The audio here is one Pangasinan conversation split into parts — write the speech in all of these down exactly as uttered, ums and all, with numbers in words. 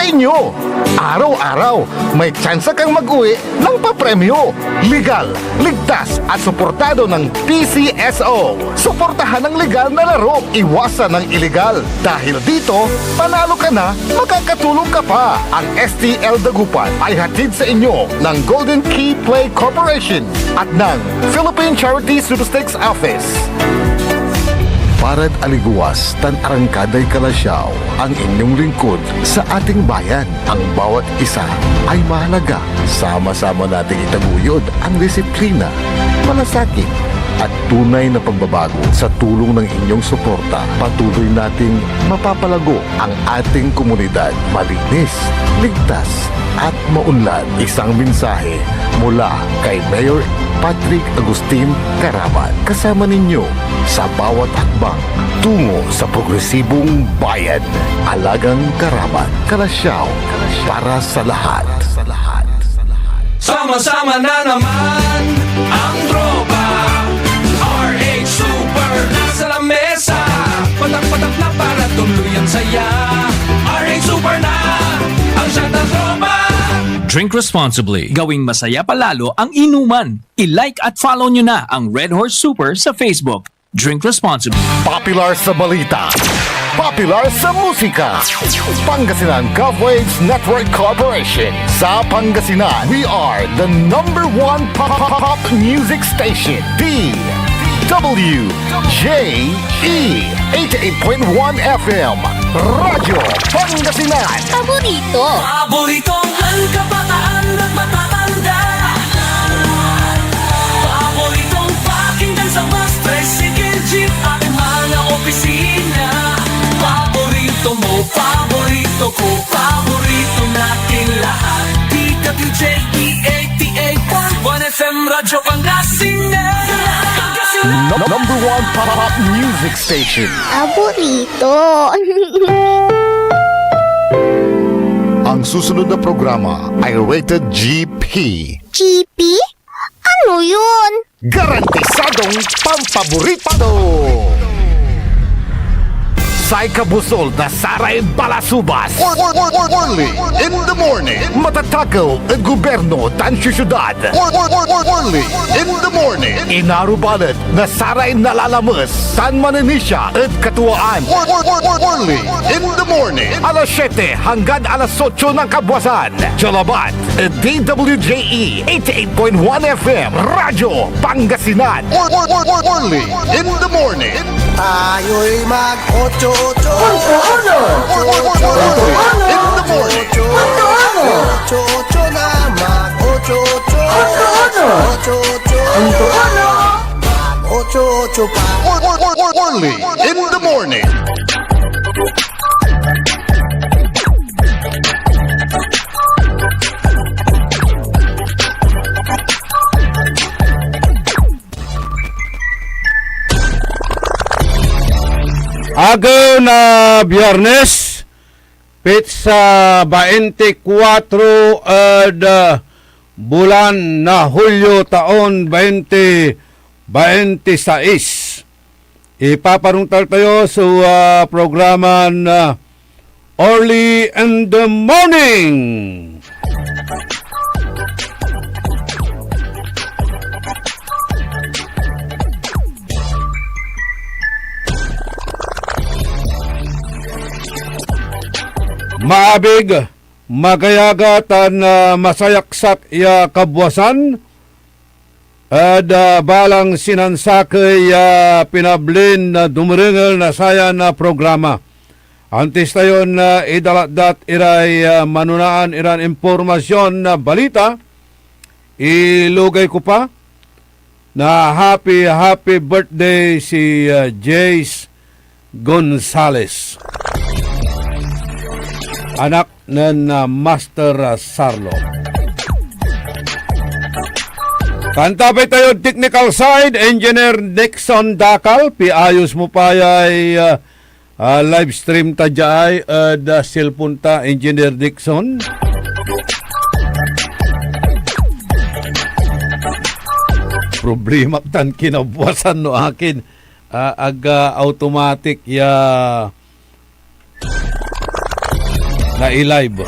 inyo. Araw-araw, may tsansa kang mag-uwi ng papremyo. Legal, ligtas, at suportado ng P C S O. Suportahan ang legal na laro, iwasan ang iligal. Dahil dito, panalo ka na, makakatulong ka pa. Ang S T L Dagupan ay hatid sa inyo ng Golden Key Play Corporation at ng Philippine Charity Sweepstakes Office. Parad aligewas tan arangkaday kalasyaw, ang inyong lingkod sa ating bayan. Ang bawat isa ay mahalaga. Sama-sama nating itaguyod ang disiplina, malasakit, at tunay na pagbabago. Sa tulong ng inyong suporta, patuloy nating mapapalago ang ating komunidad. Malinis, ligtas, at maunlad. Isang mensahe mula kay Mayor Patrick Agustin Carabat. Kasama ninyo sa bawat hakbang tungo sa progresibong bayan. Alagang Carabat, kalasyaw para sa lahat. Sama-sama na naman ang tropa. R H Super nasa lamesa. Patak-patak na para tuloy ang saya. R H Super na ang shot ng tropa. Drink responsibly. Gawing masaya pa lalo ang inuman. I-like at follow nyo na ang Red Horse Super sa Facebook. Drink responsibly. Popular sa balita. Popular sa musika. Pangasinan Gov Waves Network Corporation. Sa Pangasinan, we are the number one pop, pop, pop music station. D W J E eighty-eight point one F M. Radyo Pangasinan. Paborito. Paboritong kabataan at matatanda. Paboritong pakinggan sa bus, tricycle, jeep at mga opisina. Paborito mo, paborito ko, paborito natin lahat. D W J E eighty-eight point one F M Radyo Pangasinan. Pangasinan. No-, number one pop music station. Paborito. Ang susunod na programa ay rated G P. G P? Ano yun? Garantisadong pampaborito. Say kabusol na saray balasubas. Or-, or-, or-, or-, Orly in the morning. Matatakew ed gobyerno tan siyudad. Or-, or-, or-, or-, Orly in the morning. Inarubalet na saray nalalames tan mananisia ed katuaan. Or-, or-, or-, or-, Orly in the morning. Alas siete hanggan alas otso ng kabwasan. Diya labat ed D W J E eighty-eight point one F M, Radyo Pangasinan. Or-, or-, or-, or-, Orly in the morning. Tayo'y mag-otso-otso. Punto uno. Or-, or-, or-, or-, Orly in the morning. Punto uno. Otso-otso na, mag-otso-otso. Punto uno. Otso-otso. Punto uno. Mag-otso-otso pa. Or-, or-, or-, or-, Orly in the morning. Agew na Biyernes, petsa baintikwatro ed, ah, bulan na Hulyo, taon bainti bainti sais. Ipaparongtal tayo so, ah, programan, ah, Orly in the Morning. Maabig, magayaga tan, ah, masayaksat ya kabwasan ed, ah, balang sinansakey ya pinablin, ah, dumerengel na sayan, ah, programa. Antis tayon, ah, idalatdat iray, ah, manonaan iran impormasyon na balita, ilugay ko pa na happy, happy birthday si, ah, Jace Gonzales, anak nen, ah, Master, ah, Sarlo. Kantabay tayod technical side, Engineer Nixon Dacal, piayos mo pa yay, ah, ah, live stream ta diay ed, ah, cellphone ta, Engineer Nixon. Problema tan kinabwasan no akin, ah, ag, ah, automatic ya. ta i-live.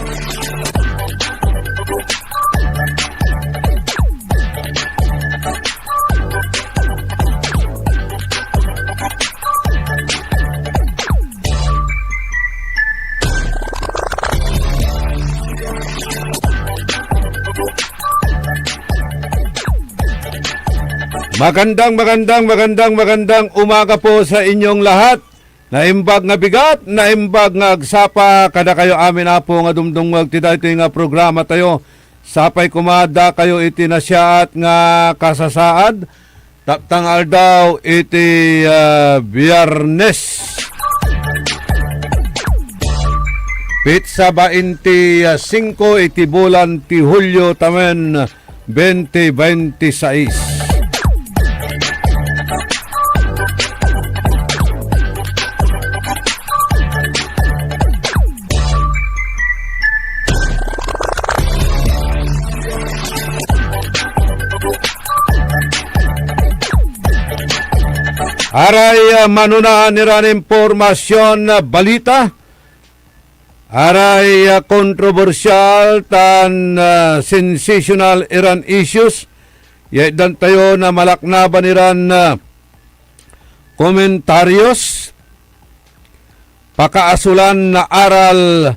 Magandang, magandang, magandang, magandang umaga po sa inyong lahat. Naimbag nga bigat, naimbag nga agsapa, kadakayo amin, Apo, nga dumdumngeg ti daytoy nga programa tayo. Sapay koma dakayo iti nasiaat nga kasasaad, taptang aldaw iti, ah, Biyernes. Pitsa bainti singko iti bulan ti Hulyo tamen veinte veintiséis. Aray, ah, manonaan iran impormasyon, ah, balita. Aray, ah, kontrobersyal tan, ah, sensational iran issues ya itdan tayo na malaknaban iran, ah, komentaryos, pakaasolan na aral,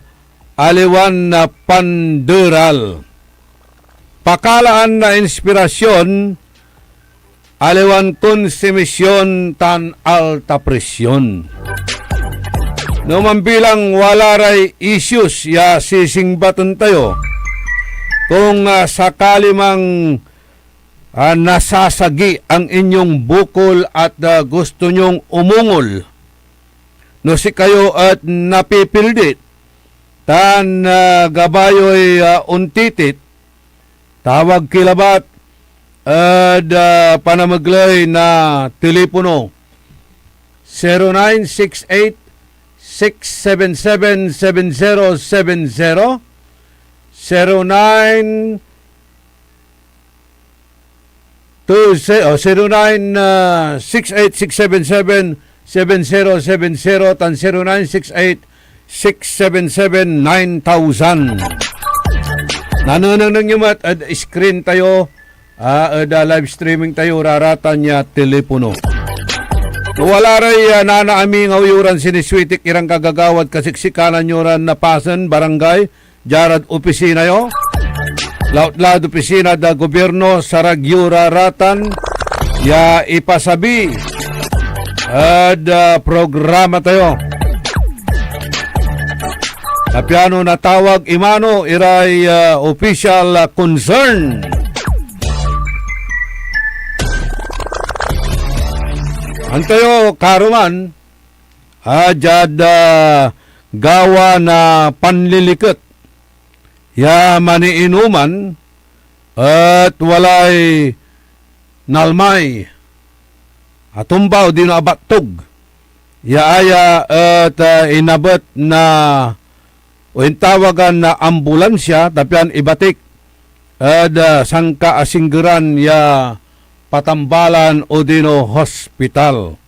aliwan na panderal, pakalaan na inspirasyon, aliwan konsumisyon tan alta presyon. No mambilang wala ray issues ya sisingbaten tayo, kung, ah, sakali mang, ah, nasasagi ang inyong bukol at, ah, gusto nyong umungol, no sikayo et napipildit tan, ah, gabay yoy, ah, ontitit, tawag ki labat ed, ah, panamegley na telepono, zero nine six eight, six seven seven, seven zero seven zero, zero nine two, se-, oh, zero nine, ah, six eight six seven seven, seven zero seven zero, tan zero nine six eight six seven seven nine thousand. Nanenengneng yo met ed screen tayo, ah, ed, ah, live streaming tayo, raratan ya telepono. No wala ray, ah, nanaamingaw yo ran siniswitik iran kagagawad kasiksikanan yo ran napasen, barangay, diad opisina yo, lautlad opisina da gobyerno, sarag yo ra ratan ya ipasabi ed, ah, programa tayo. Ta piano natawag imano iray, ah, official, ah, concern. Antayo, karuman, a diad, ah, gawa na panliliket ya maniinuman et walay nalmay, atumba odino abattog ya aya et, ah, inabet na o intawagan na ambulansia ta pian ibatik ed, ah, sankaasinggeran ya patambalan odino hospital.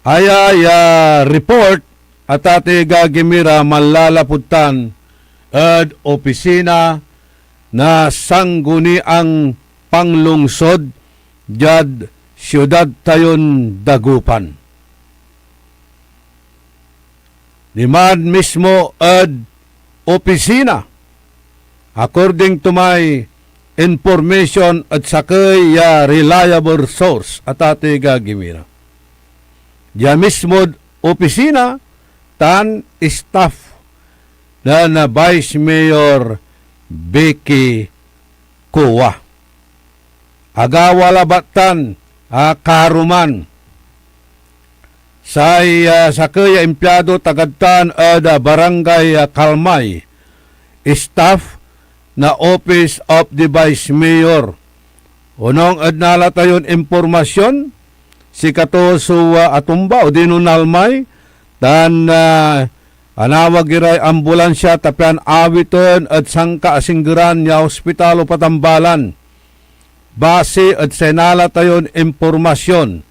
Aya ya report, atati, gagi mi ra, manlalapud tan ed opisina na Sangguniang Panlungsod diad siudad tayon Dagupan. Diman mismo ed opisina, according to my information ed sakey ya reliable source, atati, gagi mi ra. Dia mismod opisina tan staff na, na Vice Mayor Vicky Cua. Agawa labat tan, ah, karuman. Say, ah, sakey ya empleyado tagad tan ed, ah, Barangay, ah, Calmay, staff na Office of the Vice Mayor. Onong ed nala tayon impormasyon, sikato so, ah, atumba odino nalmay, tan, ah, anawag iray ambulansia ta pian awiten ed sankaasinggeran ya ospital o patambalan. Base ed say nala tayon impormasyon,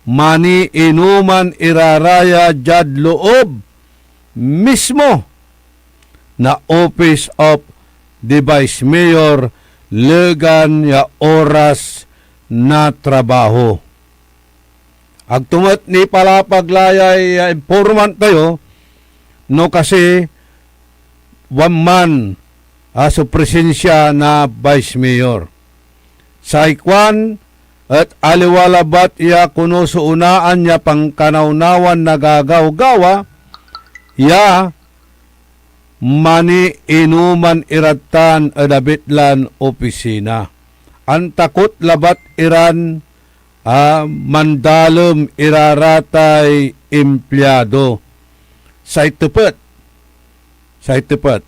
maniinuman ira ra ya diad loob mismo na Office of the Vice Mayor legan ya oras na trabaho. Ag to met nipalapag la yay, ah, informant tayo no kasi wan man, ah, so presensia na Vice Mayor. Say kuan et aliwa labat ya kono so onaan ya pankanawnawan na gagawgawa ya maniinuman irad tan ed abitlan opisina. Antakot labat iran, ah, mandalem ira ratay empleyado. Say tepet, say tepet,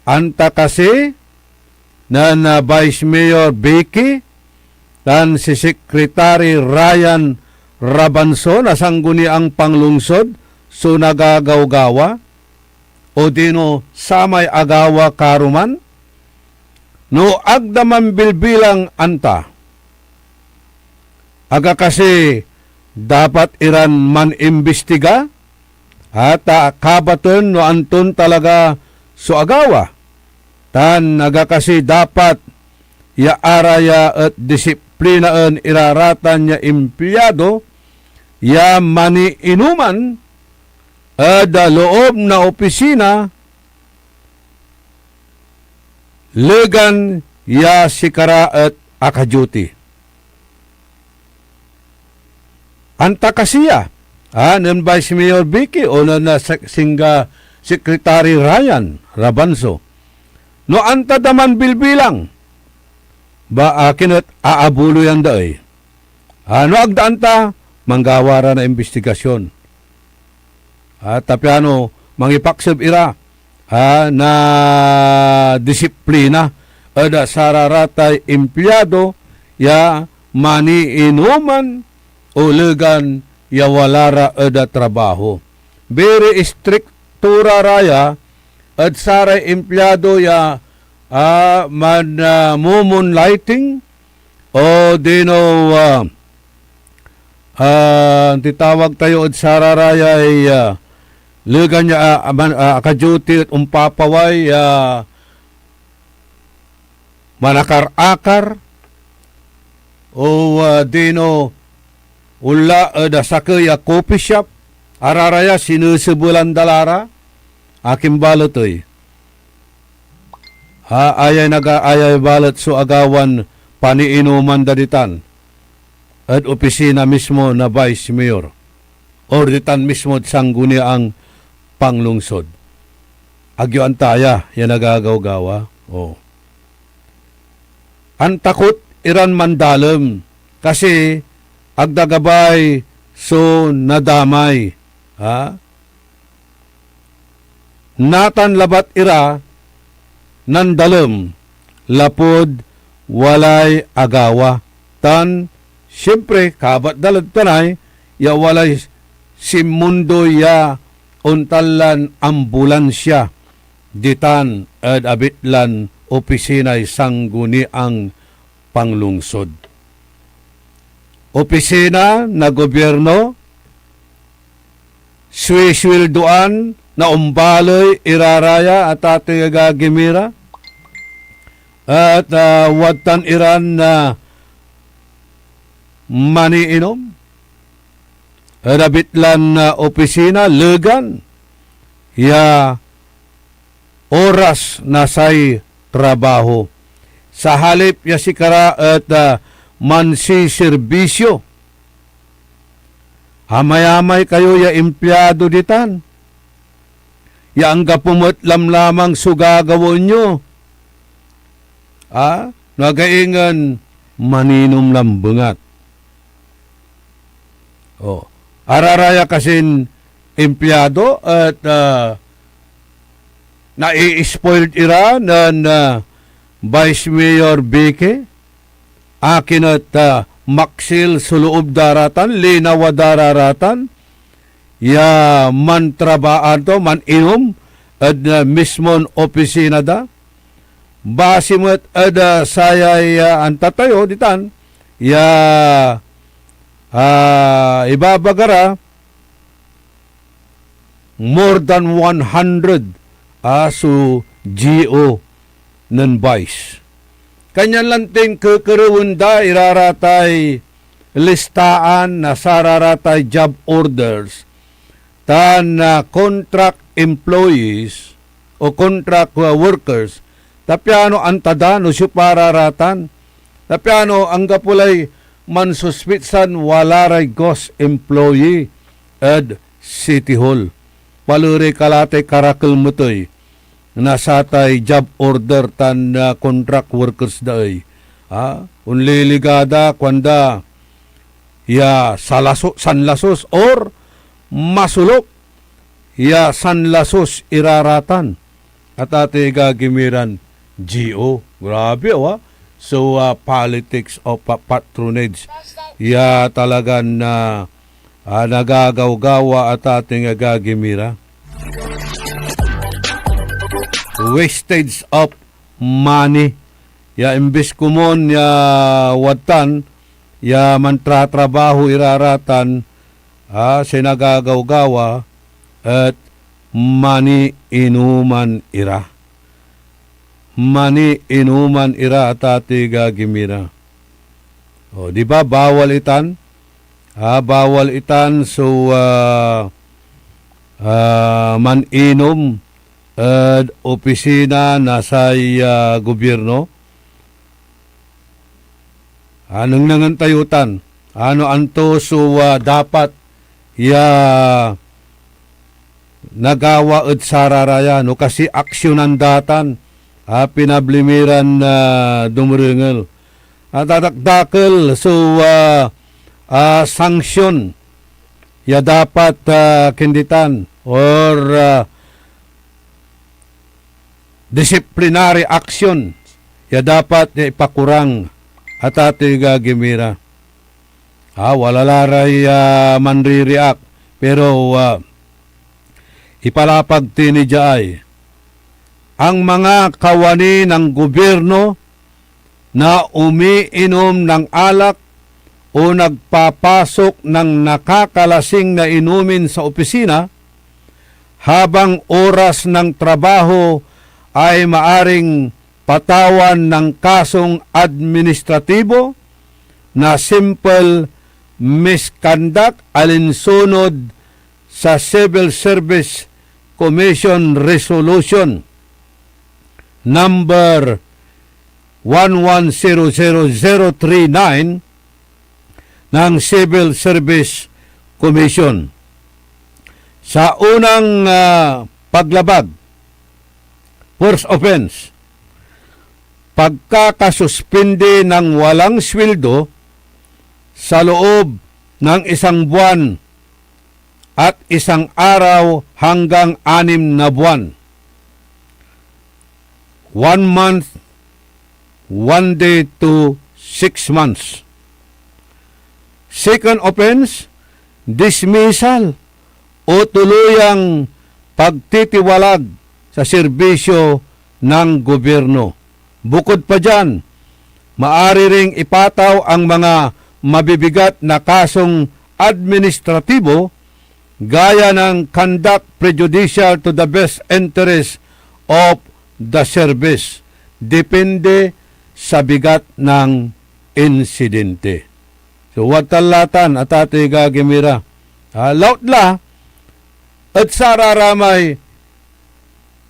anta kasi nen, ah, Vice Mayor Vicky tan si Secretary Ryan Rabanso na Sangguniang Panglungsod so nagagawgawa, odino samay agawa karuman? No ag da manbilbilang anta, aga kasi dapat iran man-imbistiga, a, ta kabaten no anton talaga so agawa, tan aga kasi dapat ya araya et disiplinaen ira ratan ya empleyado ya maniinuman ed loob na opisina legan ya sikara et aka-duty. Anta kasi ya, a, nen Vice Mayor Vicky o nen, ah, sek-, singga Secretary Ryan Rabanso. No anta da manbilbilang, ba, akin et aabuloyan da ey. A, no ag da anta, manggawa ra na imbistigasyon. A, ta piano mangipakseb ira, a, na disiplina ed sararatay empleyado ya maniinuman o legan ya wala ra ed trabaho. Very istrikto ra ra ya ed saray empleyado ya, a, man, a, moonlighting, odino, ah, ah, antitawag tayo ed sararayay, ah, legan ya, ah, man, ah, aka-duty et ompapaway, ah, manakar-akar, o, ah, dino onla ed, ah, sakey a coffee shop, araraya sinesebelan da la ra, akin balet ey. Ha, ayay naga-, ayay balet so agawan paniinuman da ditan ed opisina mismo na Vice Mayor or ditan mismo ed Sangguniang Panglungsod. Agyo anta aya ya nagagawgawa? Oh. Antakot iran mandalem, kasi ag da gabay so nadamay. Ha? Natan labat ira nandalem lapud walay agawa, tan, siempre, kabat da lad tanay ya walay sinmundo ya ontan lan ambulansia ditan ed abit lan opisinay Sangguniang Panglungsod. Opisina na gobyerno, suisweldoan na ombaley ira ra ya, atatey, agagi mi ra, et, ah, wadtan iran, ah, maniinom ed abit lan, ah, opisina, legan ya oras na say trabaho. Sa halip ya sikara et, ah, mansiserbisyo, amayamay kayo ya empleyado ditan, ya anggapo met lamlamang so gagawaen yo. Ah, no ag ingen, maninom lan bengat. Oh, araraya kasin empleyado et, ah, nai-spoiled ira nen, ah, Vice Mayor Vicky. Akin et, ah, maksil so loob da ra tan, linawa da ra ra tan ya mantraba-, anto, man-inom ed, ah, mismon opisina da. Basi met ed, ah, sayay, ah, anta tayo ditan ya, ah, ibabaga ra, More than one hundred, ah, so G O nen Vice. Kanyan lantin kekerewen da ira ratay listaan na sararatay job orders tan, ah, contract employees o contract, ah, workers, ta piano anta da no siopa ra ratan? Ta piano anggapo lay mansuspitsan wala ray ghost employee ed City Hall? Palerey ka la tay karakel metey na satay job order tan, ah, contract workers da ey. Ah, onliliga da, kuanda, ya salaso-, sanlasus or masolok ya sanlasus ira ratan, atatoy agagi mi ran G O. Grabe, awa. So, ah, politics of pa-, patronage ya talagan, ah, ah, nagagawgawa, atatoy agagi mi ra. Wastage of money. Ya imbis komon ya wadtan, ya mantratrabaho ira ratan, ah, say nagagawgawa, et maniinuman ira. Maniinuman ira, atatoy agagi mi ra. O, di ba, bawal itan? Ah, bawal itan so, ah, ah, maninom ed opisina na say, ah, gobyerno. Ah, nengnengen tayo tan. Ano anto so, ah, dapat ya nagawa ed sararaya, no kasi aksyonan da tan, ah, pinabli mi ran, ah, dumerengel. Ah, dadakdakel so, ah, ah, sanksyon ya dapat, ah, kinditan or, ah, disciplinary action ya dapat ya ipakurang, atatoy agagi mi ra. Ah, wala la ray, ah, manri-react, pero, ah, ipalapag ti ni dia ey. Ang mga kawani ng gobyerno na umiinom ng alak o nagpapasok ng nakakalasing na inumin sa opisina habang oras ng trabaho ay maaring patawan ng kasong administratibo na simple misconduct alinsunod sa Civil Service Commission Resolution number one one zero zero zero three nine ng Civil Service Commission. Sa unang, ah, paglabag, first offense, pagkakasuspindi ng walang sweldo sa loob ng isang buwan at isang araw hanggang anim na buwan. One month, one day to six months. Second offense, dismissal o tuluyang pagtitiwalag sa serbisyo ng gobyerno. Bukod pa diyan, maari ring ipataw ang mga mabibigat na kasong administratibo gaya ng conduct prejudicial to the best interest of the service, depende sa bigat ng insidente. So, wadtan la tan, atatoy agagi mi ra. Ah, lautla, et sararamay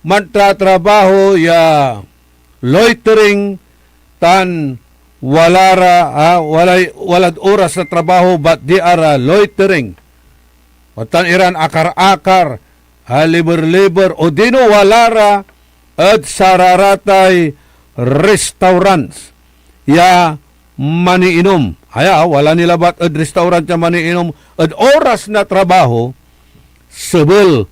mantratrabaho ya loitering tan wala ra, ah, walay, walad oras na trabaho, bat dia ra loitering. Wadtan iran akar-akar, ah, liber-liber, odino wala ra ed sararatay restaurants ya maniinom. Aya, wala ni labat ed restaurant ya maniinom ed oras na trabaho, sebel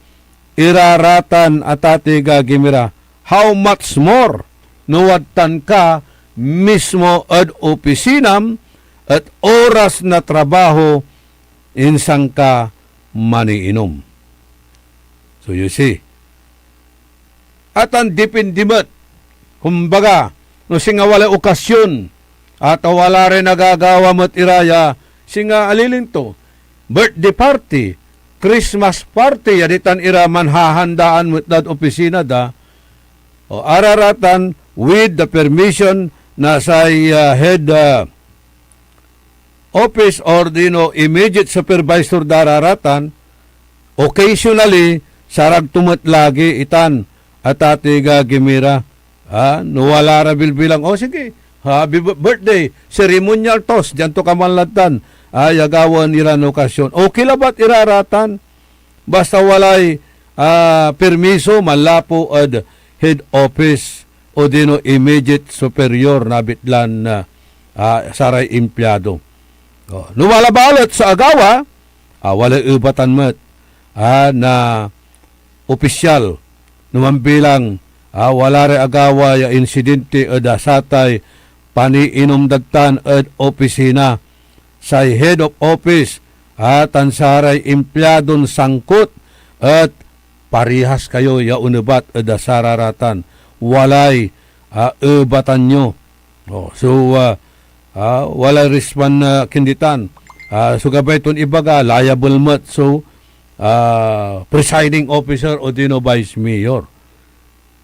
ira ratan, atatoy agagi mi ra. How much more no wadtan ka mismo ed opisinam et oras na trabaho, insan ka maniinom? So you see, atan dipindi met. Kumbaga, no singa walay okasyon, at wala ray nagagawa met ira ya singa aliling to, birthday party, Christmas party ya ditan ira manhahandaan met dad opisina da, o araratan with the permission na say, ah, head, ah, office or dino immediate supervisor da raratan, occasionally, sarag to met lagi itan, atatiga gimira. Ah, no wala ra bilbilang, "Oh, sige, happy b-, birthday, ceremonial toast, dian to ka manlatan." Ah, ya gawaen iran okasyon. Okay labat iraratan. Basta walay, ah, permiso manlapu ed head office odino immediate superior na bitlan, ah, ah, saray empleyado. Oh, no wala balet so agawa, ah, walay ebatan met, ah, na opisyal no mambilang, ah, wala ray agawa ya insidente ed, ah, satay paniinom dad tan ed opisina. Say head of office, ah, tan saray empleyadon sangkot et parihas kayo ya onebat ed, ah, sararatan. Walay, ah, ebatan yo. Oh, so, ah, ah, walay rispan, ah, kinditan. Ah, so gabay ton ibaga, liable met so, ah, presiding officer odino vice mayor.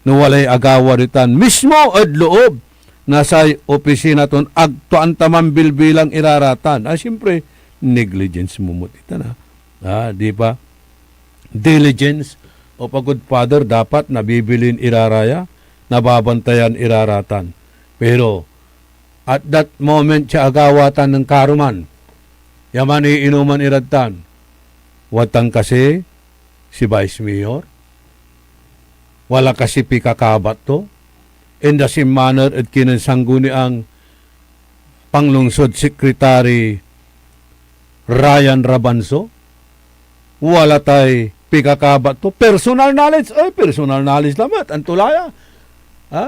No walay agawa ditan, mismo ed loob na say opisina ton ag to antaman bilbilang iraratan. Ah, siyempre, negligence mo met itan, ah. Ah, di ba? Diligence of a good father, dapat nabibilin iraraya, nababantayan iraratan. Pero, at that moment, siya agawa tan nen karuman, ya maniinuman irad tan. Wadtan kasi, si Vice Mayor? Wala kasi pikakabat to? In the same manner ed kinen Sangguniang Panlungsod Secretary Ryan Rabanso? Wala tay pikakabat to? Personal knowledge? Ay, personal knowledge lamet. Anto la ya? Ha?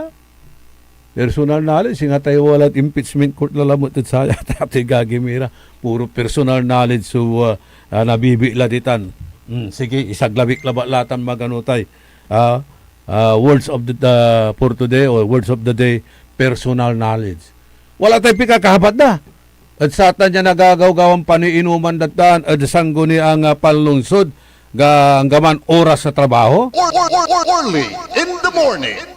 Personal knowledge, singa tayo walad impeachment court lalamet ed saya, atatiga gimira. Puro personal knowledge so, ah, ah, nabibitla ditan. Hmm, sige, isaglabik labat la tan magano tay, ah, ah, words of the, ah, for today or words of the day, personal knowledge. Wala tay pikakabat da. Ed satan ya nagagawgawan paniinuman da tan ed Sangguniang, ah, Panlungsod, ga-, anggaman oras na trabaho? Early in the morning.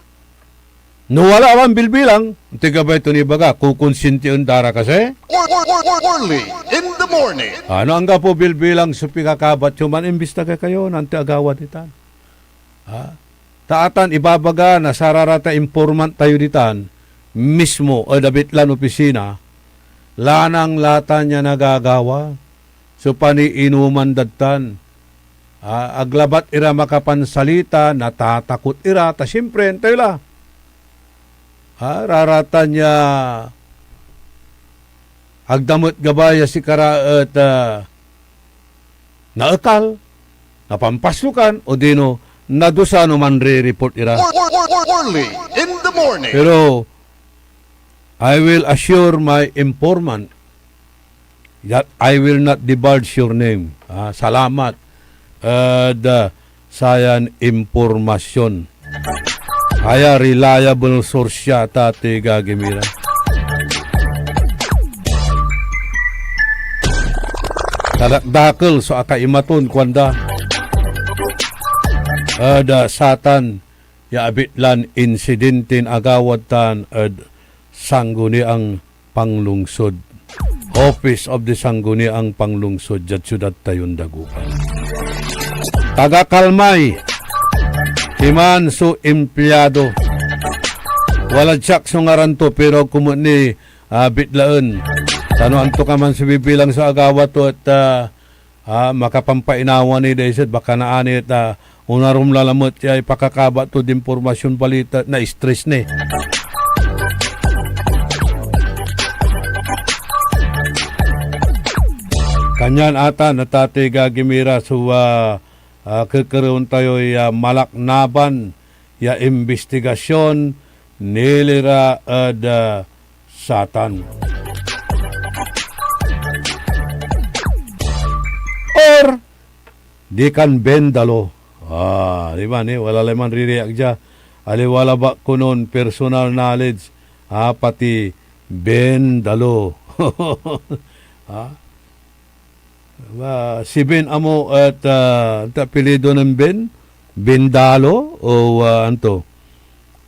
No wala ran bilbilang, antoy gabay ton ibaga, kokonsintian da ra kasi? Early in the morning. Ano anggapo bilbilang so pikakabat yo man, imbestiga kayo, no antoy agawa ditan. Ha? Ta atan ibabaga na sararata informant tayo ditan, mismo ed abitlan opisina, lanang la tan ya nagagawa so paniinuman dad tan. Ah, ag labat ira makapansalita, natatakot ira, ta siyempre, antoy la. Ah, raratan ya ag da met gabay ya sikara et, ah, naekal, napampaslokan, odino nadusa no manre-report ira. Early in the morning. Pero, I will assure my informant that I will not divulge your name. Ah, salamat ed, ah, sayan impormasyon. Aya reliable source ya, atatiga gimira. Nadakdakel so akaimaton, kuanda. Ed, ah, satan ya abitlan insidenten agawad tan ed Sangguniang Panlungsod, Office of the Sangguniang Panlungsod diad siudad tayon Dagupan. Taga Kalmay, siman so empleyado. Walad siak so ngaran to, pero ag ko met ni, ah, bitlaen. Ta no antokaman so bibilang so agawa to et, ah, ah, makapampainawa ni daiset, baka naani et, ah, onarum la lamet ya ipakakabat tod impormasyon, balita, na-stress ni. Kanyan atan, atatiga gimira so, ah, ah, kekerewen tayoy, ah, malaknaban ya imbestigasyon nilira ed, ah, satan. Or, di kan bendalo. Ah, di ba ni? Wala lay manririak dia. Aliwa labat konon personal knowledge, ah, pati bendalo. Ah, Ah, si Ben amo et, ah, ta apelyido nen Ben? Bendalo o, ah, anto?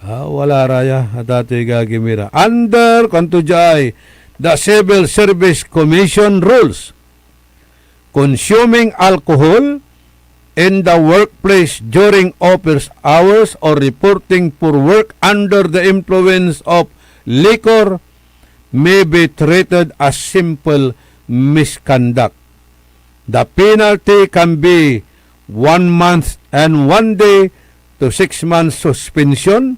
Ah, wala ra ya, atatoy gagimira. Under, kuanto diay, the Civil Service Commission rules, consuming alcohol in the workplace during office hours or reporting for work under the influence of liquor may be treated as simple misconduct. The penalty can be one month and one day to six months suspension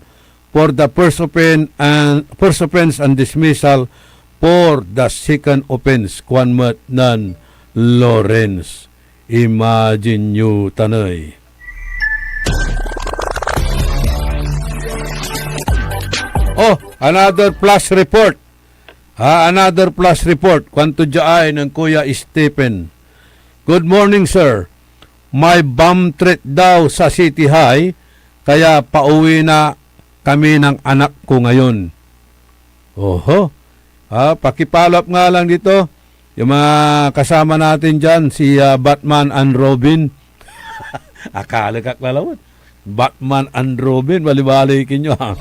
for the first offense and, first offense and dismissal for the second offense, kuan met nen Lawrence. Imagine nyo, tanay. Oh, another flash report. Ah, another flash report. Kuanto diay nen Kuya Stephen. "Good morning, sir. May bomb threat daw sa City High, kaya pauwi na kami ng anak ko ngayon." Oho. Ah, paki-follow up nga lang dito. Yung mga kasama natin dyan, si, ah, Batman and Robin. Akalek ak lalawan. Batman and Robin, bali-bali kinyo, ha.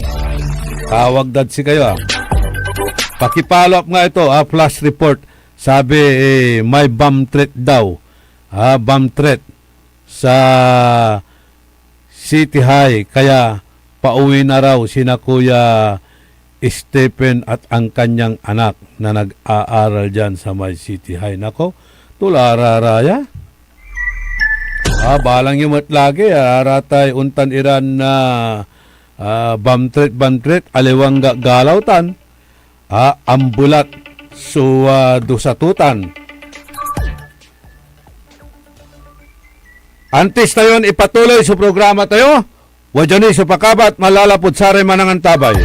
Tawag dad sikayo, ha. Paki-follow up nga ito, ha, flash report. Sabi, eh, may bomb threat daw. Ah, bomb threat sa City High, kaya pauwi na raw sina Kuya Stephen at ang kanyang anak na nag-aaral dyan sa may City High. Nako, tulararaya. Ah, balang yo met lagi, ah, aratay ontan iran na, ah, bamtret-bamtret, aliwan ga-, galaw tan, ah, ambulat so, ah, dusa to tan. Antes tayon ipatuloy so programa tayo, wadya ni so pakabat, malalapud saray manangantabay.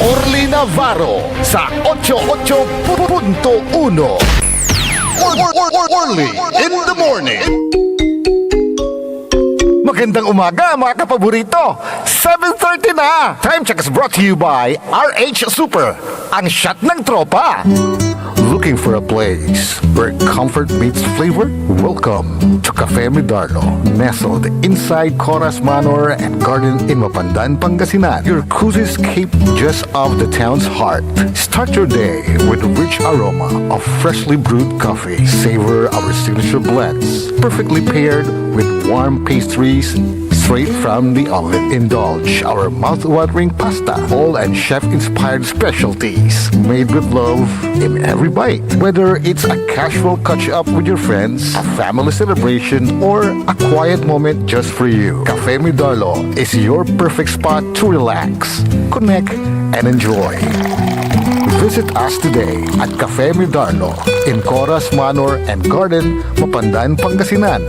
Orly Navarro sa ocho ocho punto uno. Or, or, or, or, Orly in the morning. Magandang umaga, mga kapaborito. Seven thirty na. Time check is brought to you by R H Super, ang shot ng tropa. Looking for a place where comfort meets flavor? Welcome to Cafe Midarno, nestled inside Coras Manor and Garden in Mapandan, Pangasinan. Your cozy escape just off the town's heart. Start your day with a rich aroma of freshly brewed coffee. Savor our signature blends, perfectly paired with warm pastries straight from the oven. Indulge our mouth-watering pasta, bowl and chef-inspired specialties, made with love in every bite. Whether it's a casual catch-up with your friends, a family celebration, or a quiet moment just for you, Cafe Midarlo is your perfect spot to relax, connect, and enjoy. Visit us today at Cafe Midarno in Coras Manor and Garden, Mapandan, Pangasinan,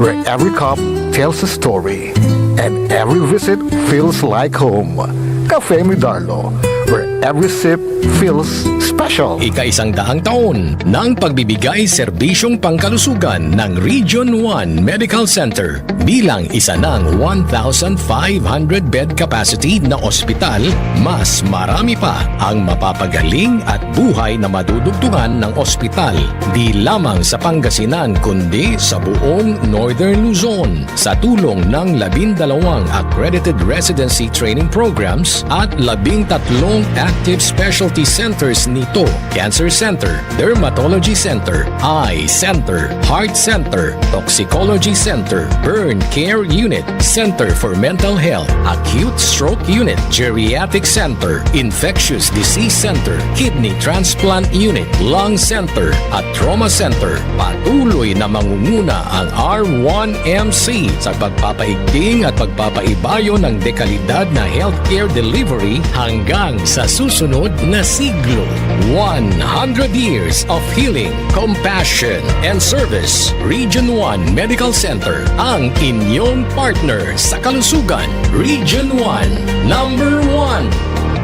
where every cup tells a story and every visit feels like home. Cafe Midarno, where every sip feels special. Ika-isang daang taon ng pagbibigay serbisyong pangkalusugan ng Region one Medical Center. Bilang isa ng one thousand five hundred bed capacity na ospital, mas marami pa ang mapapagaling at buhay na madudugtungan ng ospital, di lamang sa Pangasinan, kundi sa buong Northern Luzon. Sa tulong ng labindalawang accredited residency training programs at labintatlong active specialty centers nito, Cancer Center, Dermatology Center, Eye Center, Heart Center, Toxicology Center, Burn Care Unit, Center for Mental Health, Acute Stroke Unit, Geriatric Center, Infectious Disease Center, Kidney Transplant Unit, Lung Center, at Trauma Center. Patuloy na mangunguna ang R one M C sa pagpapaigting at pagpapaibayo ng dekalidad na healthcare delivery hanggang sa susunod na siglo. One hundred years of healing, compassion, and service. Region one Medical Center, ang inyong partner sa kalusugan. Region one, number one.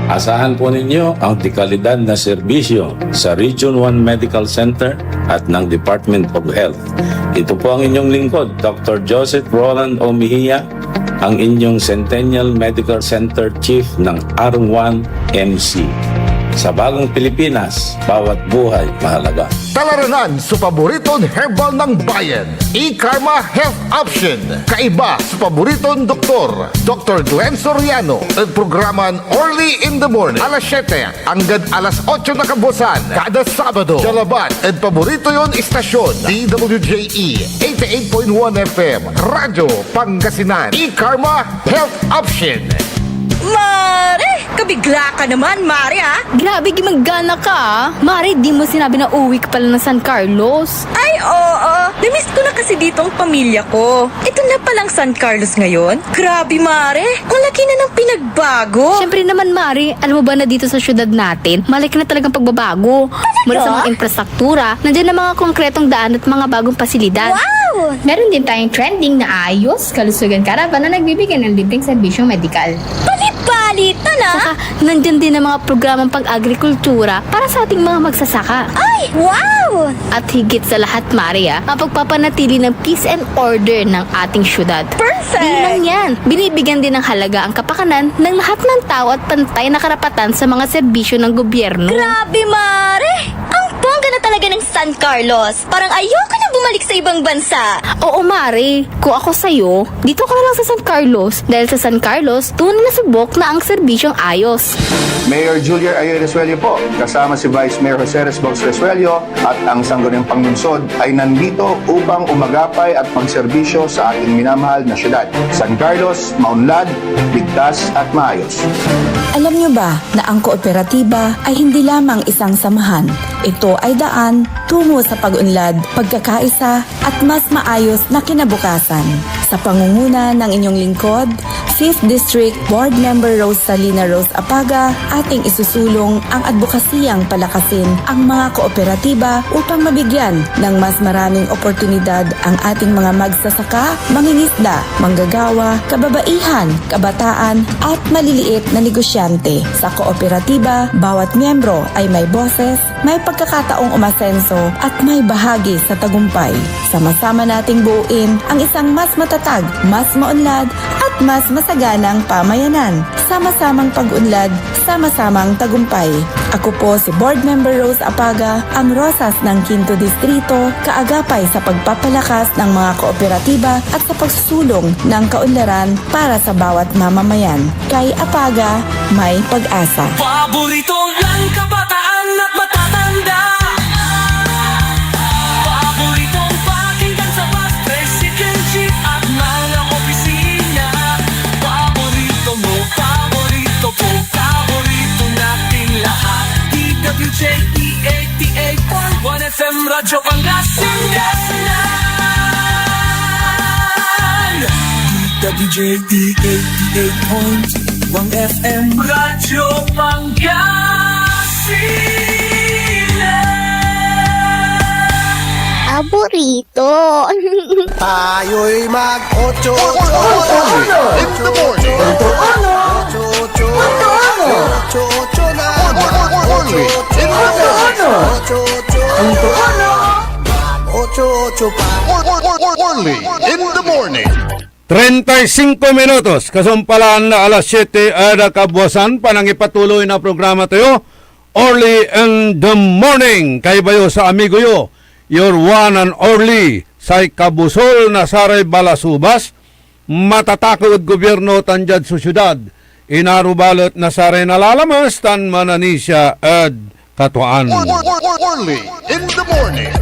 Asahan po ninyo ang dekalidad na serbisyo sa Region one Medical Center at ng Department of Health. Ito po ang inyong lingkod, Doctor Joseph Roland O. Mejia, ang inyong Centennial Medical Center Chief ng R one M C. Sa bagong Pilipinas, bawat buhay mahalaga. Talaranan so paboriton herbal ng bayan, E-Karma Health Option. Kaiba so paboriton doktor, doktor Glenn Soriano, ed programan Early in the Morning, alas siyete anggad alas otso na kabuasan, kada Sabado. Dia labat ed paborito yon istasyon, D W J E eighty-eight point one F M, Radyo Pangasinan. E-Karma Health Option. Mare! Kabigla ka naman, Mare, ah! Grabe, gimanggana ka, ah! Mare, di mo sinabi na uwi ka pala ng San Carlos. Ay, oo. Namiss ko na kasi ditong pamilya ko. Ito na palang San Carlos ngayon. Grabe, Mare. Ang laki na ng pinagbago. Siyempre naman, Mare. Alam mo ba na dito sa syudad natin, malaki na talagang pagbabago. Talaga? Mula sa mga infrastruktura, nandiyan na mga konkretong daan at mga bagong pasilidad. Wow! Meron din tayong trending na Ayos Kalusugan Caravan na nagbibigay ng libreng serbisyong medikal. Bali-bali, tala! Saka, nandyan din ang mga programang pag-agrikultura para sa ating mga magsasaka. Ay, wow! At higit sa lahat, Mare, ah, ang pagpapanatili ng peace and order ng ating syudad. Perfect! Di lang yan, binibigyan din ng halaga ang kapakanan ng lahat ng tao at pantay na karapatan sa mga serbisyo ng gobyerno. Grabe, Mare! Ang bongga na talaga ng San Carlos! Parang ayoko na bumalik sa ibang bansa! Oo, Mare. Kung ako sa'yo, dito ka na lang sa San Carlos. Dahil sa San Carlos, tunay na subok na ang serbisyong ayos. Mayor Julier Ayo Resuello po, kasama si Vice Mayor Jose Resbos Resuello at ang Sangguniang Panglungsod ay nandito upang umagapay at magserbisyo sa ating minamahal na syudad. San Carlos, maunlad, ligtas at maayos. Alam niyo ba na ang kooperatiba ay hindi lamang isang samahan? Ito ay daan tungo sa pag-unlad, pagkakaisa, at mas maayos na kinabukasan. Sa pangunguna ng inyong lingkod, Fifth District Board Member Rosalina Rose Apaga, ating isusulong ang adbokasiyang palakasin ang mga kooperatiba upang mabigyan ng mas maraming oportunidad ang ating mga magsasaka, mangingisda, manggagawa, kababaihan, kabataan, at maliliit na negosyante. Sa kooperatiba, bawat miyembro ay may boses, may pagkakataong umasenso at may bahagi sa tagumpay. Sama-sama nating buuin ang isang mas matatag, mas maunlad, at mas masaganang pamayanan. Sama-samang pag-unlad, sama-samang tagumpay. Ako po si Board Member Rose Apaga, ang Rosas ng Quinto Distrito, kaagapay sa pagpapalakas ng mga kooperatiba at sa pagsusulong ng kaunlaran para sa bawat mamamayan. Kay Apaga, may pag-asa. Paborito ng kabataan at matatanda. Paboritong pakinggan sa bus, tricycle, jeep at mga opisina. Paborito mo, paborito ko, paborito nating lahat. D W J E eighty-eight point one F M Radyo Pangasinan. D W J E eighty-eight point one F M Radyo Pangasinan. Paborito. Tayo'y mag-ocho-ocho. In the morning. Ocho-ocho. Ocho-ocho. Ocho-ocho na. Early in the morning. Ocho-ocho. Ocho-ocho pa. Early in the morning. Treinta y cinco minutos, kasumpalan na alas siete ed kabuasan, panangipatuloy na programa tayo, Early in the Morning. Kaiba yo sa amigo yo, your one and only, say kabusol na saray balasubas, matatakew ed gobyerno tan diad sosyedad, inaro balet na saray nalalamas tan mananisia ed katuaan. Early in the morning.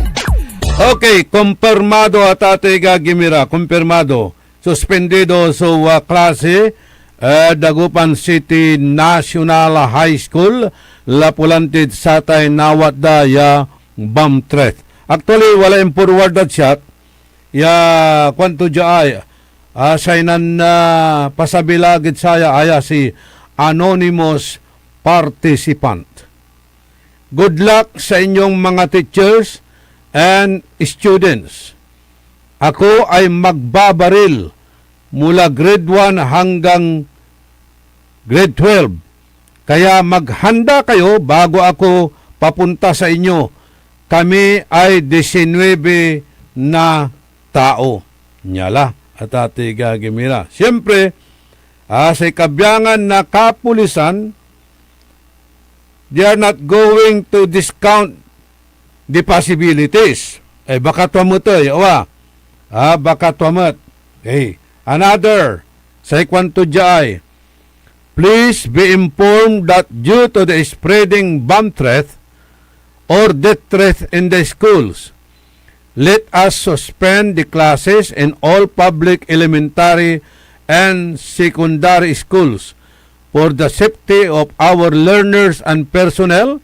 Okay, kumpirmado, Atatey Gagimira, kumpirmado. Suspendido so, ah, klase ed Dagupan City National High School, lapud lantid satay nawat da ya bomb threat. Actually, wala imporwardad siak ya kuanto dia ay, ah, say nan, ah, pasabilag ed saya aya si anonymous participant. Good luck sa inyong mga teachers and students. Ako ay magbabaril mula grade one hanggang grade twelve. Kaya maghanda kayo bago ako papunta sa inyo. Kami ay disinwebe na tao. Nia la, Atatey Gagimira. Siyempre, ah, say kabiangan na kapulisan, They are not going to discount the possibilities. Eh, baka tua met ey, awa. Ah, baka tua met. Okay. Another, say kuanto diay, "Please be informed that due to the spreading bomb threat or death threat in the schools, let us suspend the classes in all public elementary and secondary schools for the safety of our learners and personnel,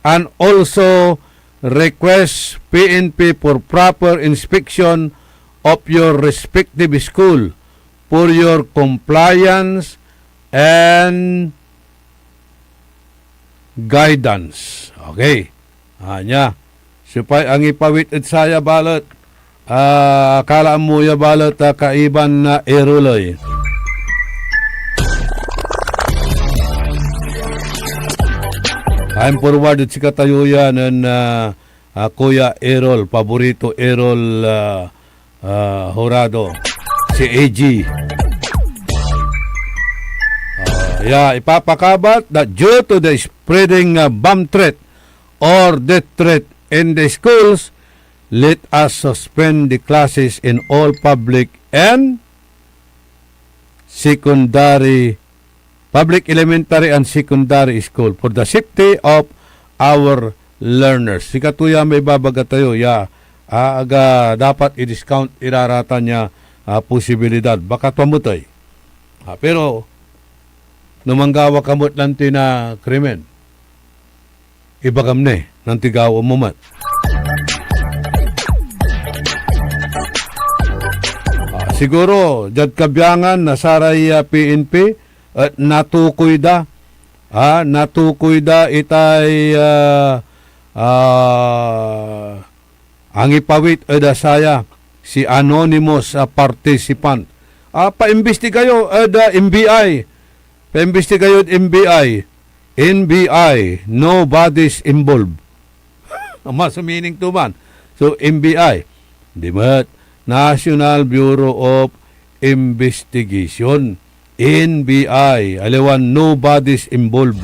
and also request P N P for proper inspection of your respective school for your compliance and guidance." Okay. Ania, siopay angipawit ed saya balet? Ah, akala mo ya balet, ah, kaiban na Erol ey. I'm forward ed sikatayo ya nen, ah, ah, Kuya Erol, paborito Erol, ah, ah, Horado, si A G. Ah, ya, ipapakabat that due to the spreading, ah, bomb threat or death threat in the schools, let us suspend the classes in all public and secondary, public elementary and secondary school for the safety of our learners. Sikato ya may ibabaga tayo ya, ah, aga dapat i-discount iraratan ya, ah, posibilidad. Baka tua met ey. Ah, pero, no manggawa ka met lanti na krimen, ibagam ni, nantigawa mo met. Ah, siguro, diad kabiangan na saray, ah, P N P, et natukoy da, ah, natukoy da itay, ah, ah, angipawit ed saya, si anonymous, ah, participant. Ah, paimbestiga yo ed, ah, N B I. Paimbestiga yod N B I. N B I, nobody's involved. Ama so meaning to man. So, N B I, di met, National Bureau of Investigation, N B I, aliwan nobody's involved.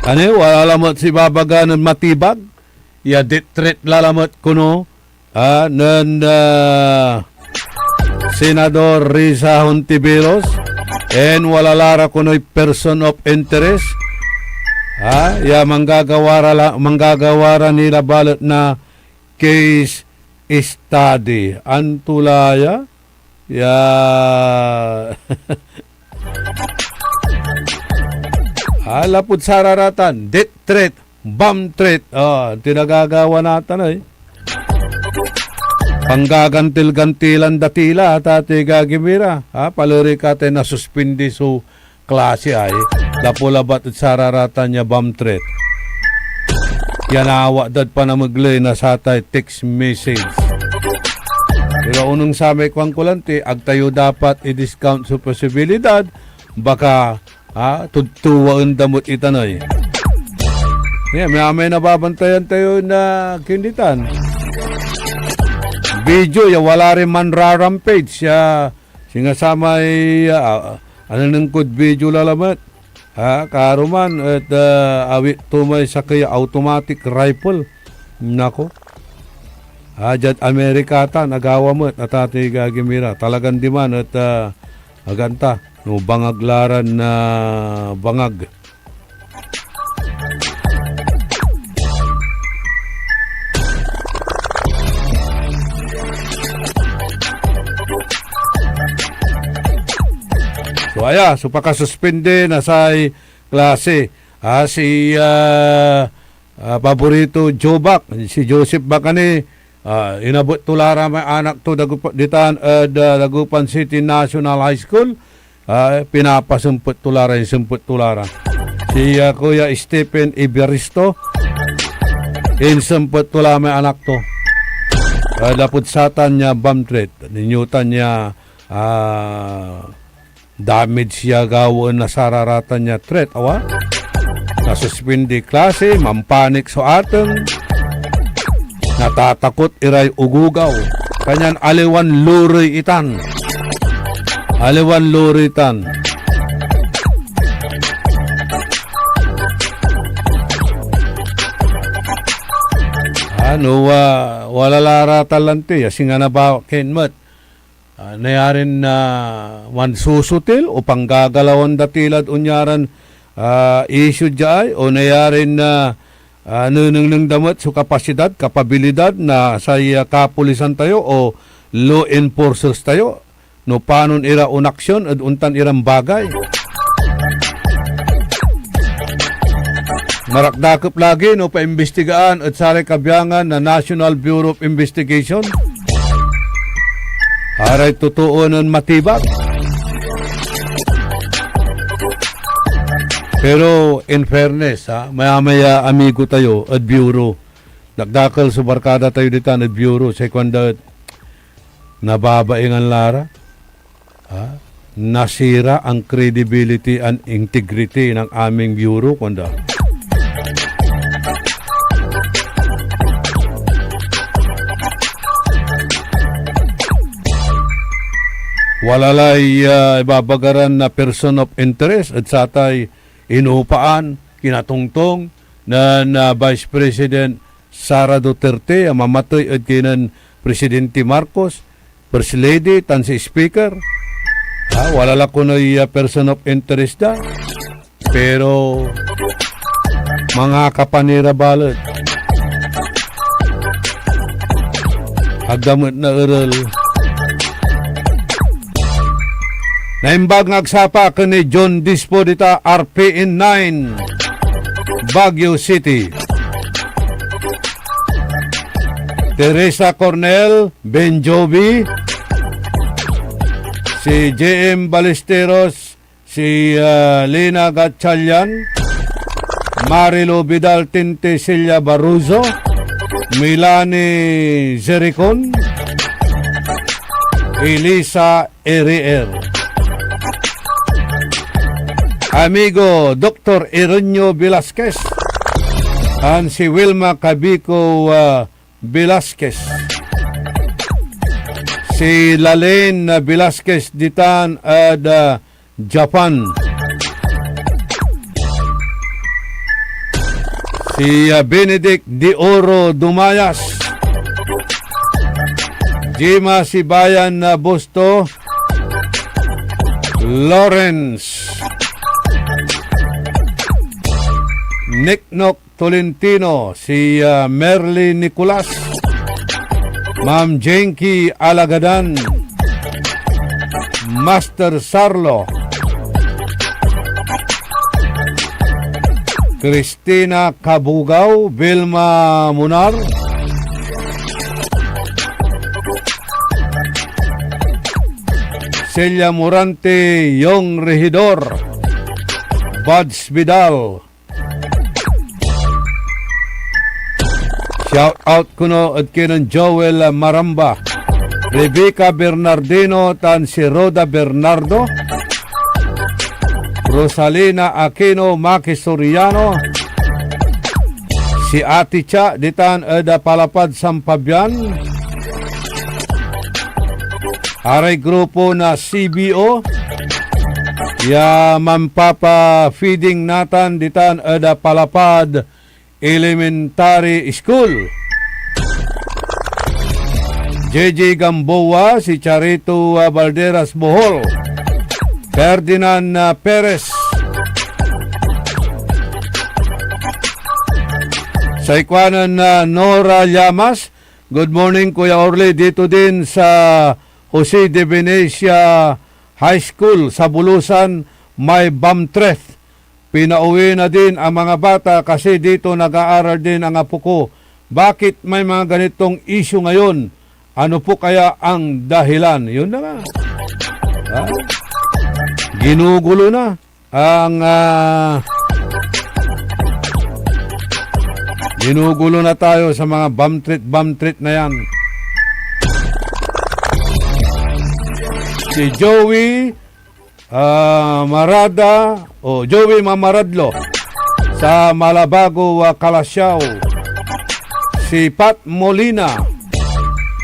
Ano, wala lamet si babaga nen matibag? Ya death threat la lamet kono, ah, nen, ah, Senador Risa Hontiveros, and wala la ra konoy person of interest, ah, ya manggagawa ra la, manggagawa ra ni la balet na case study. Anto la ya? Ya. Ah, lapud sararatan, death threat, bomb threat. Ah, tinagagawa natan ey. Panggagantil-gantilan da ti la, Tatoy Gagimira. Ha, palere ka tay nasuspindi so klase ey, lapu labat ed sararatan ya bomb threat. Yanawa dad panamegley na satay text message. Pero onung samay kuanko lanti, ag tayo dapat i-discount so posibilidad, baka, ah, tudtuaen da met itan ey. Yeah, may, may nababantayan tayo na kinditan. Video ya wala rin manrarampage ya, singa samay, ah, anengneng kod video la lamet. Ha, kaaro man et, ah, awit to may sakey a automatic rifle. Nako. Ah, diad Amerika tan, agawa met, Tatoy Gagimira. Talagan diman et, ah, aganta, no bangag la ran, ah, bangag. So, aya, so pakasuspindi na say klase. Ah, si, ah, ah, paborito Joe Bac, si Joseph Bacani, ah, inabet to la ra may anak to dagup-, ditan ed, ah, Dagupan City National High School. Ah, pinapasempet to la ra, insempet to la ra. Si, ah, Kuya Stephen Iberisto, insempet to la may anak to. Ah, lapud satan ya bomb threat, ninyutan ya, ah, damage ya gawaen na sararatan ya threat, awa? Nasuspindi klase, mampanik so ateng, natatakot iray ogogaw. Kanyan aliwan lurey itan. Aliwan lurey tan. Ano, ah, wala la ra talanti, ya singa na ba, Ken met. Ah, nayarin, ah, mansusutil o panggagalawan da ti lad onyaran, ah, issue diay, o nayarin, ah, ah, nenengneng da met so kapasidad, kapabilidad na say, ah, kapulisan tayo o law enforcers tayo, no panon ira onaksyon ed ontan iran bagay. Marakdakep lagi no paimbistigaan ed saray kabiangan na National Bureau of Investigation. Aray totoo nen matibag. Pero in fairness, ha, mayamaya amigo tayo ed Bureau. Dakdakel so barkada tayo ditan ed Bureau. Say kuanda et, nababaingan la ra. Ha? Nasira ang credibility and integrity ng aming Bureau, kuanda. Wala lay, ah, ibabagaran na person of interest ed satay inupaan, kinatongtong nen, ah, Vice President Sara Duterte a mamatey ed kinen Presidente Marcos, First Lady, tan si Speaker. Ha, wala la konoy, ah, person of interest da. Pero mangakapan ira balet. Agda met naerel. Naimbag nga agsapa ken ni John Dispo dita R P N nine, Baguio City. Teresa Cornel, Ben Jovi, si J M Ballesteros, si, ah, Lina Gatchalian, Marilo Vidal Tinte, Celia Barroso, Milani Zericon, Elisa Erier. Amigo Doktor Irenio Velasquez, and si Wilma Cabico, ah, Velasquez. Si Lalaine Velasquez ditan ed, ah, Japan. Si, ah, Benedict De Oro Dumayas. Jima Sibayan na Busto. Lawrence. Niknok Tolentino, si, ah, Merly Nicolas, Ma'am Jenky Alagadan, Master Sarlo, Christina Cabugao, Vilma Munar, Celia Morante, Yong Regidor, Buds Vidal, Shout out kono ed kinen Joel Maramba, Rebecca Bernardino, tan si Rhoda Bernardo, Rosalina Aquino, Maki Soriano, si Ate Cha ditan ed Palapad, San Fabian, aray grupo na C B O ya manpapa-feeding natan ditan ed, ah, Palapad Elementary School. J J Gamboa, si Charito, ah, Balderas, Bohol. Ferdinand, ah, Perez. Say kuanen, ah, Nora Llamas, Good morning, Kuya Orly. Dito din sa Jose de Venecia High School sa Bulusan, may bamtreth. Pinauwi na din ang mga bata kasi dito nag-aaral din ang apo ko. Bakit may mga ganitong issue ngayon? Ano po kaya ang dahilan? Yun na nga. Ha? Ginugulo na. Ang, ah, ginugulo na tayo sa mga bamtrit-bamtrit na yan. Si Joey, ah, Marada, o Joey Mamaradlo sa Malabago, ah, Calasiao. Si Pat Molina,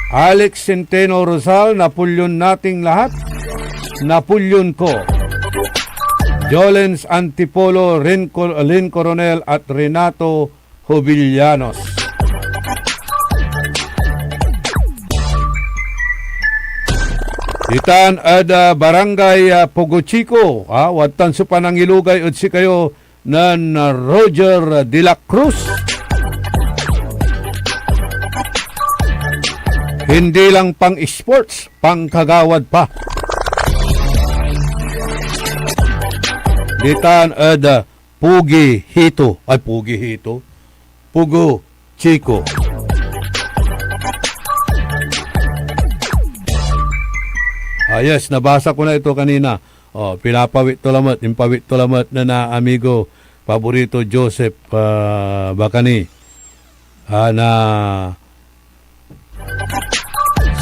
Alex Centeno Rosal, Napoleon nating lahat, Napoleon ko. Jolens Antipolo, Ren Cor-, Lin Coronel at Renato Jovellanos. Ditan ed, ah, Barangay, ah, Pugo Chico, ah, wadtan so panangilugay ed sikayo nen, ah, Roger de la Cruz. Hindi lang pang-sports, pangkagawad pa. Ditan ed, ah, Pugi Hito. Ay, Pugi Hito. Pugo Chico. Ah, yes, nabasa ko na ito kanina. Oh, pinapawit to lamet, impawit to lamet na, na amigo, paborito Joseph, ah, Bacani. Ah, na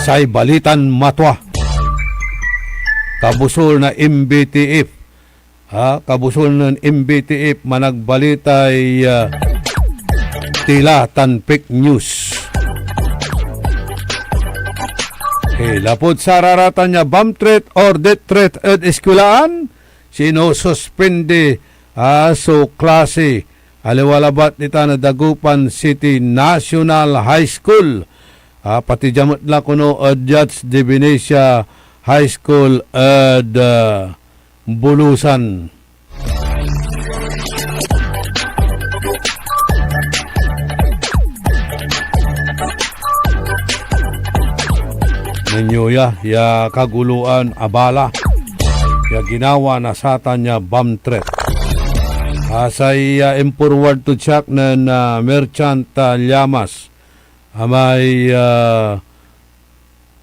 say balitan matwa. Kabusol na M B T F. Ha, kabusol nen M B T F, managbalitay, ah, tila tan fake news. Okay, lapud sararatan ya bomb threat or death threat ed eskwelaan, sinususpindi, ah, so klase, aliwa labat ditan ed Dagupan City National High School. Ah, pati dia met la kono ed Judge De Venecia High School ed, ah, Bulusan. Nenyo ya, ya kaguloan a bala ya ginawa na satan ya bomb threat. Ah, say, ah, imporward to check nen, ah, Merchant, ah, Llamas, amay, ah,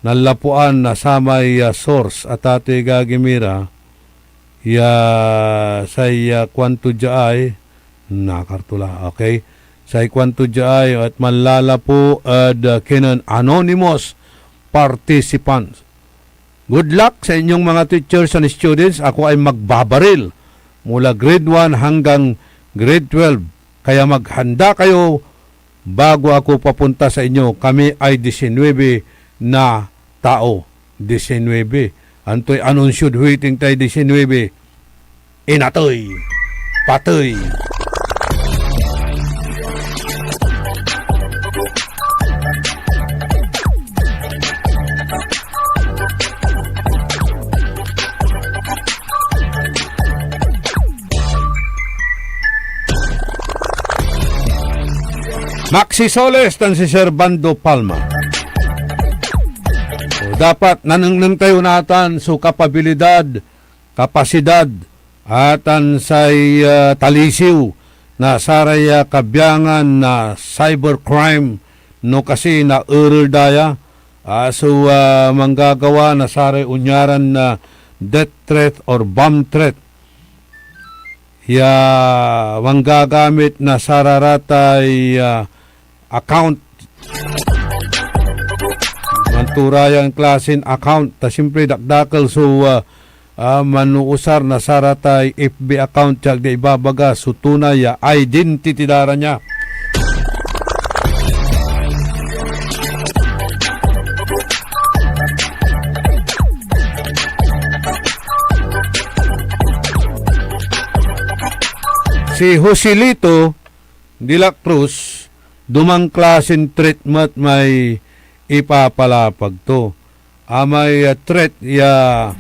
nanlapuan na samay, ah, source, a tatay gagimira, ya say, ah, kuanto dia ay, nakar to la, okay? Say kuanto dia ay, et manlalapu ed, ah, kinen anonymous participants. Good luck sa inyong mga teachers and students. Ako ay magbabaril mula grade one hanggang grade twelve. Kaya maghanda kayo bago ako papunta sa inyo. Kami ay diecinuebe na tao. Diecinuebe. Antoy anunsyod huiting tay diecinuebe? Inatey. Patey. Maxi Soles tan si Servando Palma. So, dapat nanengneng tayo natan so kapabilidad, kapasidad, a tan say, ah, talisiw na saray, ah, kabiangan na cybercrime no kasi naerel da ya, ah, so, ah, manggagawa na saray onyaran na death threat or bomb threat ya manggagamit na sararatay, ah, account. Manto ra yan klasin account, ta siyempre dakdakel so, ah, ah, manuusar na saratay F B account, diag da ibabaga so tunay ya identity da ra nia. Si Joselito de la Cruz, duman klasin threat met may ipapalapag to. Amay, ah, threat ya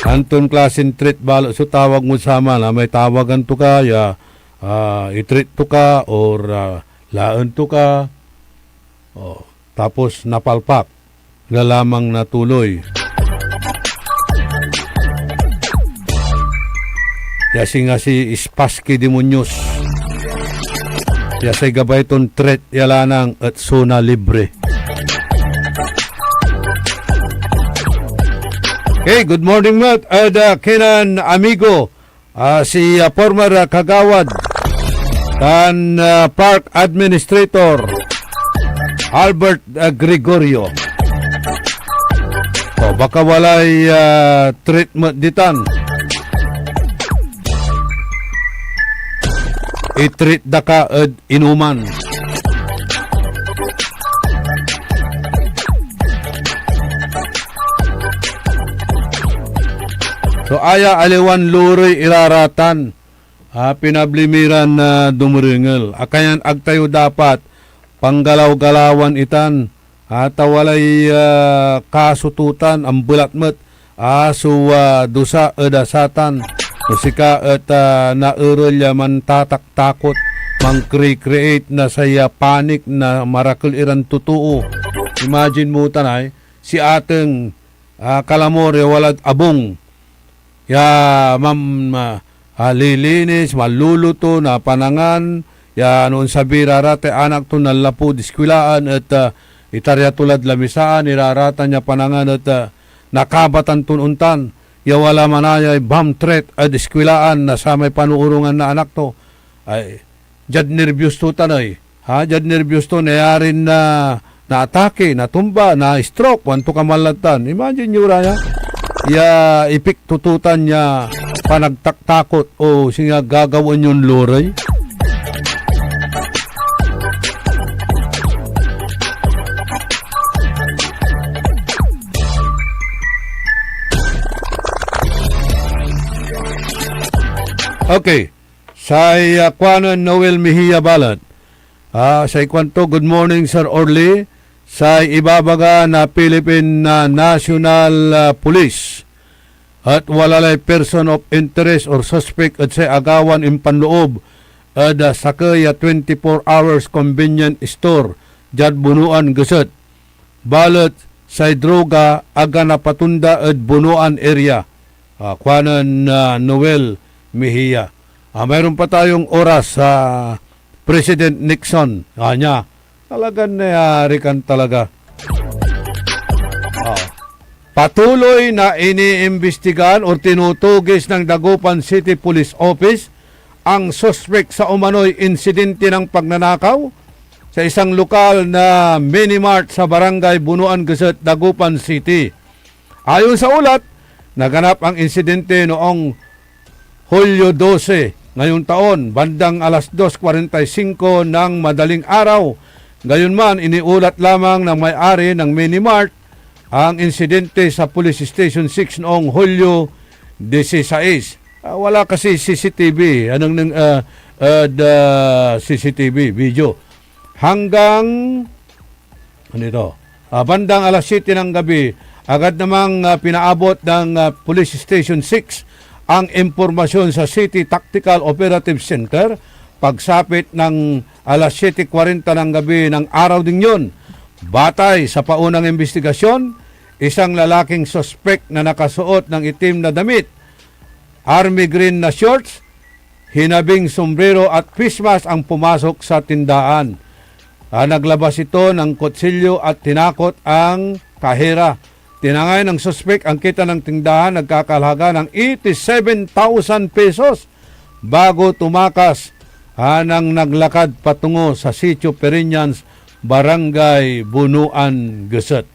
anton klasin threat balet so tawag mod saman, amay tawagan to ka ya, ah, i-threat to ka or, ah, laen to ka. Oh, tapos napalpak. Lalamang natuloy. Ya singa si Spassky Demonios. Ya say gabay ton threat ya lanang et zona libre. Okay, good morning, met. Ed, ah, kinen amigo, ah, si, ah, former, ah, kagawad tan, ah, park administrator Albert, ah, Gregorio. O, baka walay, ah, treatment ditan. I-treat da ka ed inuman. So, aya aliwan lurey iraratan, ah, pinabli mi ran, ah, dumerengel. Akayan ag tayo dapat panggalaw-galawan itan, a, ta walay, ah, kaso to tan, ambelat met, a, so, ah, dusa ed, ah, satan. No sika et, ah, naerel ya mantataktakot, mankre-create na say, ah, panic na marakel iran totoo. Imagine mo tan ay, si ateng, ah, kalamor ya walad abung. Ya mam-, ah, ah, lilinis, manluluto na panangan, ya no onsabi ra ra tay anak to nanlapud eskwilaan et, ah, itarya to lad lamisaan, iraratan ya panangan et, ah, nakabatan ton ontan, ya wala manayay bomb threat ed eskwilaan na samay panoorongan na anak to. Ay, diad nerbyos to tan ey. Ha, diad nerbyos to, nayarin na, naatake, natumba, na-stroke, kuanto ka man lantan. Imagine yo ra ya, ya epekto to tan ya panagtaktakot o singa gagawaen yon lorey. Okay. Say, ah, kuanen Noel Mejia balet, ah, say kuanto, "Good morning, Sir Orly. Say ibabaga na Philippine, ah, National, ah, Police et wala lay person of interest or suspect ed say agawan impanloob ed, ah, sakey a twenty-four hours convenience store diad Bunuan Geset. Balet say droga ag a napatonda ed Bunuan area," ah, kuanen, ah, Noel Mejia. Ah, mayroon pa tayong oras, ah, President Nixon. Ah, niya, talagan nayari kan talaga. Ah. Patuloy na iniimbestigahan o tinutugis ng Dagupan City Police Office ang suspek sa umano'y insidente ng pagnanakaw sa isang lokal na mini mart sa Barangay Bunuan Geset, Dagupan City. Ayon sa ulat, naganap ang insidente noong Hulyo dose ngayong taon, bandang alas dos kuarenta y singko ng madaling araw. Gayunman, iniulat lamang ng may-ari ng mini mart ang insidente sa Police Station six noong Hulyo disisais. Ah, wala kasi C C T V, anong nang, ah, ah, the C C T V video. Hanggang, ano ito? Ah, bandang alas siyete ng gabi, agad namang, ah, pinaabot ng, ah, Police Station six ang impormasyon sa City Tactical Operative Center pagsapit ng alas siyete kuarenta ng gabi ng araw ding yon. Batay sa paunang imbestigasyon, isang lalaking suspek na nakasuot ng itim na damit, army green na shorts, hinabing sombrero at face mask ang pumasok sa tindahan. Ah, naglabas ito ng kutsilyo at tinakot ang kahera. Tinangay ng suspek ang kita ng tindahan, nagkakahalaga ng eighty-seven thousand pesos, bago tumakas, ah, nang naglakad patungo sa Sitio Periñans, Barangay Bunuan, Geset.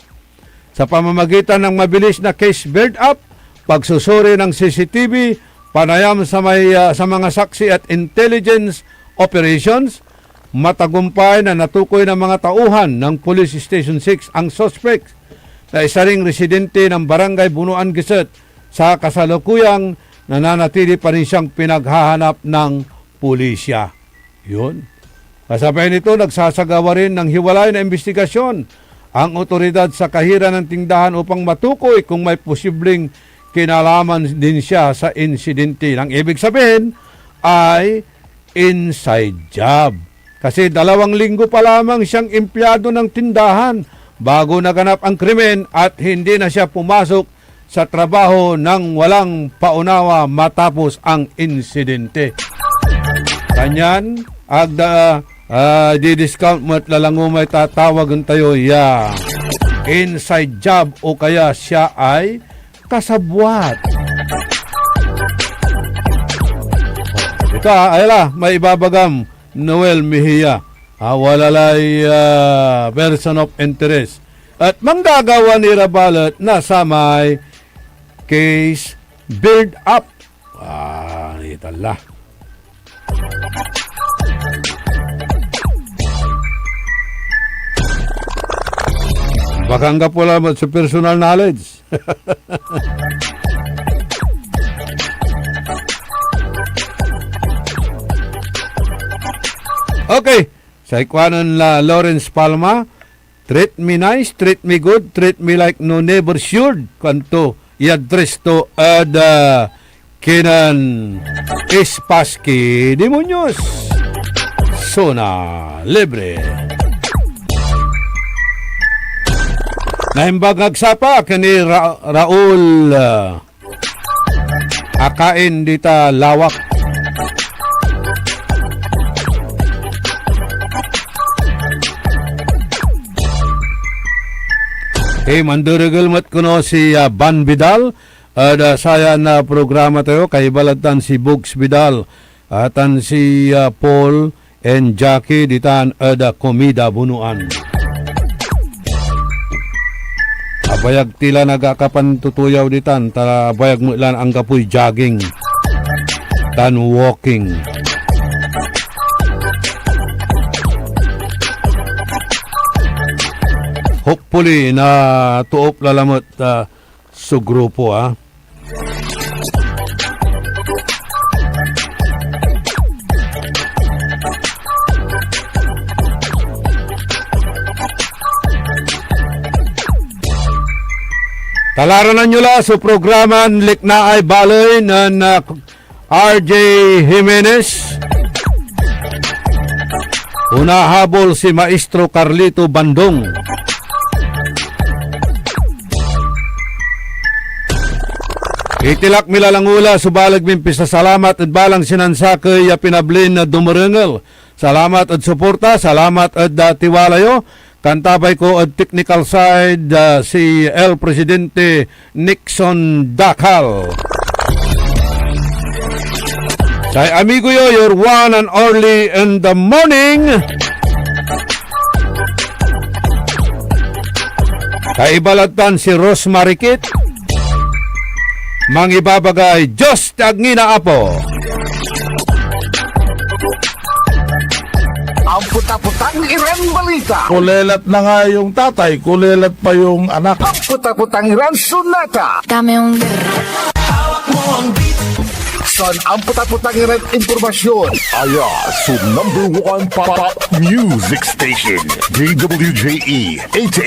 Sa pamamagitan ng mabilis na case build-up, pagsusuri ng C C T V, panayam sa may, ah, sa mga saksi at intelligence operations, matagumpay na natukoy ng mga tauhan ng Police Station six ang suspect na isa ring residente ng Barangay Bunuan Geset. Sa kasalukuyang, nananatili pa rin siyang pinaghahanap ng pulisya. Yun. Kasabay nito, nagsasagawa rin ng hiwalay na imbestigasyon ang otoridad sa kahira ng tindahan upang matukoy kung may posibleng kinalaman din siya sa insidente. Ang ibig sabihin ay inside job. Kasi dalawang linggo pa lamang siyang empleyado ng tindahan bago naganap ang krimen at hindi na siya pumasok sa trabaho nang walang paunawa matapos ang insidente. Kanyan, agda, ah, di-discount mo et lalango may tatawagen tayo ya inside job o kaya siya ay kasabwat. Ito, ah, ay la, may ibabagam, Noel Mejia. Ah, wala lay, ah, person of interest. Et manggagawa ni ra balet na samay case build up. Ah, itala. Baka anggapo lamet so personal knowledge. Okay. Say kuanen la Lawrence Palma, "Treat me nice, treat me good, treat me like no neighbor should," kuanto, i-address to ed, ah, kinen Spassky Demonios. Zona Libre. Naimbag ag sapa ken ni Ra-, Raul, ah, akaen dita lawak. Eh, manderegel met kono si, ah, Van Vidal, ed, ah, sayan, ah, programa tayo, kaiba lad tan si Bugs Vidal, ah, tan si, ah, Paul, and Jackie ditan ed, ah, Comida Bunuan. Abayag ti lan ag akapantutuyaw ditan, ta abayag met lan anggapoy jogging tan walking. Hopefully, natoop la lamet, ah, so grupo, ah. Talaranan yo la so programan Liknaay Baley nen, ah, R J Jimenez. Onahabol si Maestro Carlito Bandong. Itilak mi la langola so baleg min pisasalamat ed balang sinansakey ya pinablin dumerengel. Salamat ed suporta, salamat ed, ah, tiwala yo. Kantabay ko ed technical side, ah, si El Presidente Nixon Dakal. Say amigo yo, your one and only in the morning. Kaiba lad tan si Rosemary Kit. Mangibabagay, Diyos ti agni na Apo. Ampot-apotang iran balita. Kulelat na nga yung tatay, kulelat pa yung anak. Ampot-apotang iran sonata. Dame yung San ampot-apotang iran impormasyon. Aya so number one pop music station, D W J E eighty-eight point three F M.